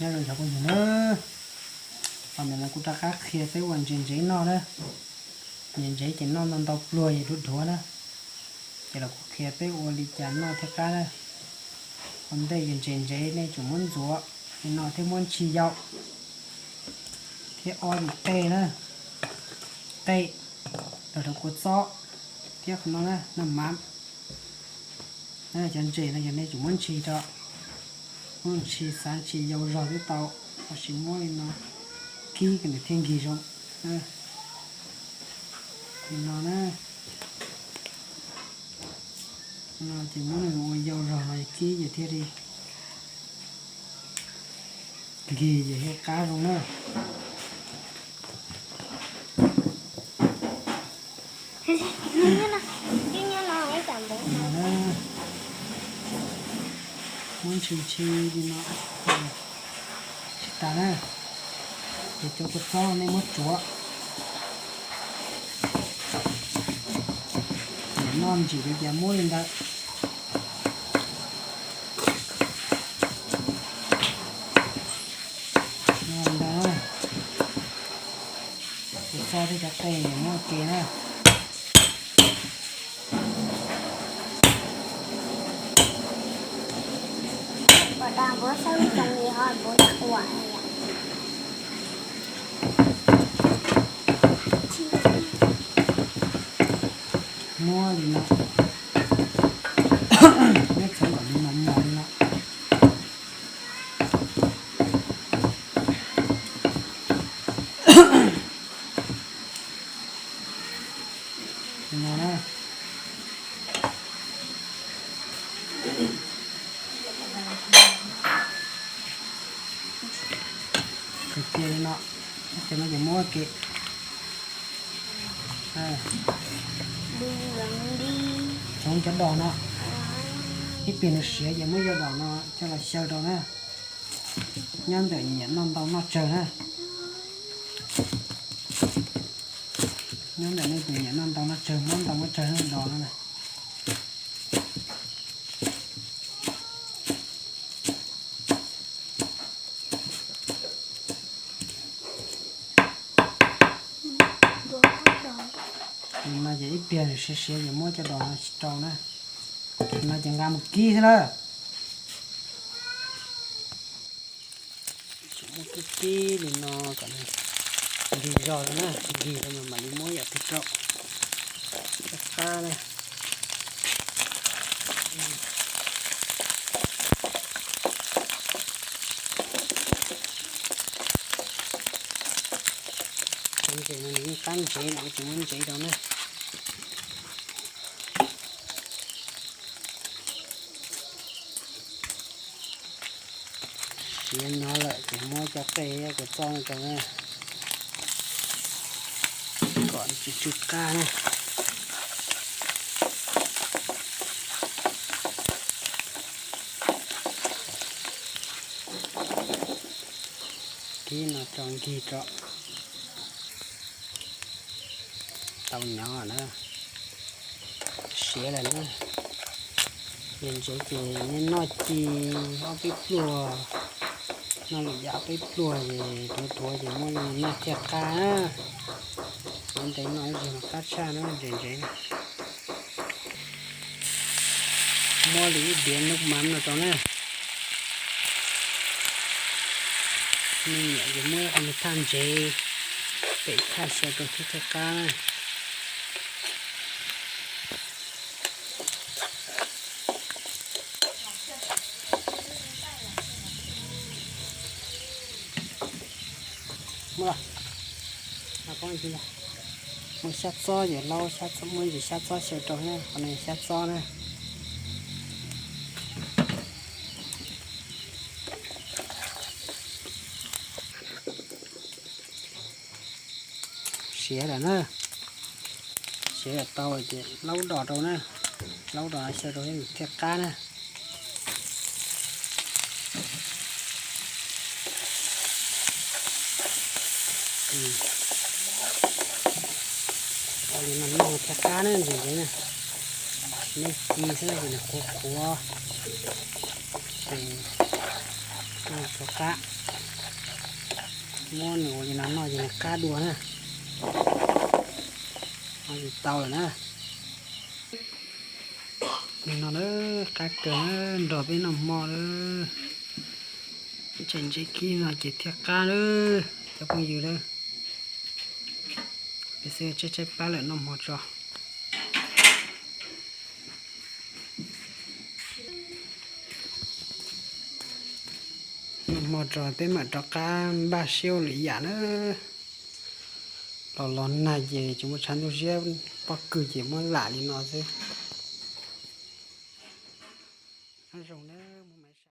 Nyob zoo cov phooj ywg na, qhov ntawm no kuv rov qab qhia peb ua ntses ntsev noj na. Ntses ntsev ces noj ntau ntau pluag ces dhuav dhuav na. Ces los kuv qhia peb ua li cas noj thiaj qab na. Ua ntej ces ntses ntsev nej tsum muab ntxuav li no thiab muab ntshis yau, thiab ob yim tej na, tej los rau kua txob, thiab qhov no na, noj mav. Cov ntses no yog nej tsum muab ntshis rau, muab ntshis xav ntshis yau zog twb tau, tab sis muab li no kib kom nws thiaj nkig zoo. Li no na, no ces muab nws ua yau zog no kib ces thiaj li nkig ces thiaj qab zoo na. Muab ntshis ntshis li no, tsis tas na, ces cov kua txob nej muab tsuav. Noj ntsim li cas muab li ntawd. Noj li ntawd, kua txob thiab cov tej muab ua ke na. Muab li no, muab txhawv kom nws mos mos li no. Li no na. Cia li no, ces no ces muab ua ke. Txhoov cov dos no, ib pliag nws siav ces muab cov dos no coj los xyaw rau na. Nyob ntawm nyiam noj ntau noj tsawg na. Nyob ntawm nej tus nyiam noj ntau noj tsawg, muab ntau muab tsawg na, dos no na. No ces ib pliag nws siav siav ces muab cov dos no tsis rau na. No ces nqa mus kib xwb na. Muab kib kib li no kom nkig zog na, nkig rau mas mam li muab yam twg rau thiaj qab na. Cov ntses no nws yeej qab ntsev lawm, tsis muab ntsev rau na. Siav nov lawm ces muab cov qej kua txob no rau na, kom tsis tsw qab na. Kib no tso nkig rau. Tau nyob na. Siav lawm na. Ntses ntsev ces nej noj ci ob peb pluag, noj lwm yam ob peb pluag ces dhuav dhuav ces muab noj thiaj qab. Ua ntej noj ib zaug mas qab tshaj na ntses ntsev. Muab li ib diav nub mav no rau na. Nej nyiam ces muab qhov thaj ntsev pem thaj xyaw rau thiab thiaj qab na. Muaj xyab txob ces laub xyab txob, muab ntsis xyab txob xyaw rau na, qhov no xyab txob na. Siav lawm na. Siav lawm tau ces laub dos rau na. Laub dos xyaw rau thiaj qab na. Ua li no noj thiaj qab na ntses ntsev na. Nej ci xwb ces nws qhuav qhuav, ces noj tsis qab. Muab nws ua li no noj ces nws qab dua na. Noj ces tau lawm na. Noj na, qab kawg na, nrog peb noj hmo lawm. Tseem ntse kib no ces thiaj qab lawm cov phooj ywg lawm. Peb xwb tshaib tshaib plab lawm, noj hmo tso. Noj hmo tso peb mam rov qab npaj siab ua lwm yam na. Los los nag ces tsis muaj tshav ntuj siab, pob kws ces muab lam li no xwb. Nyob zoo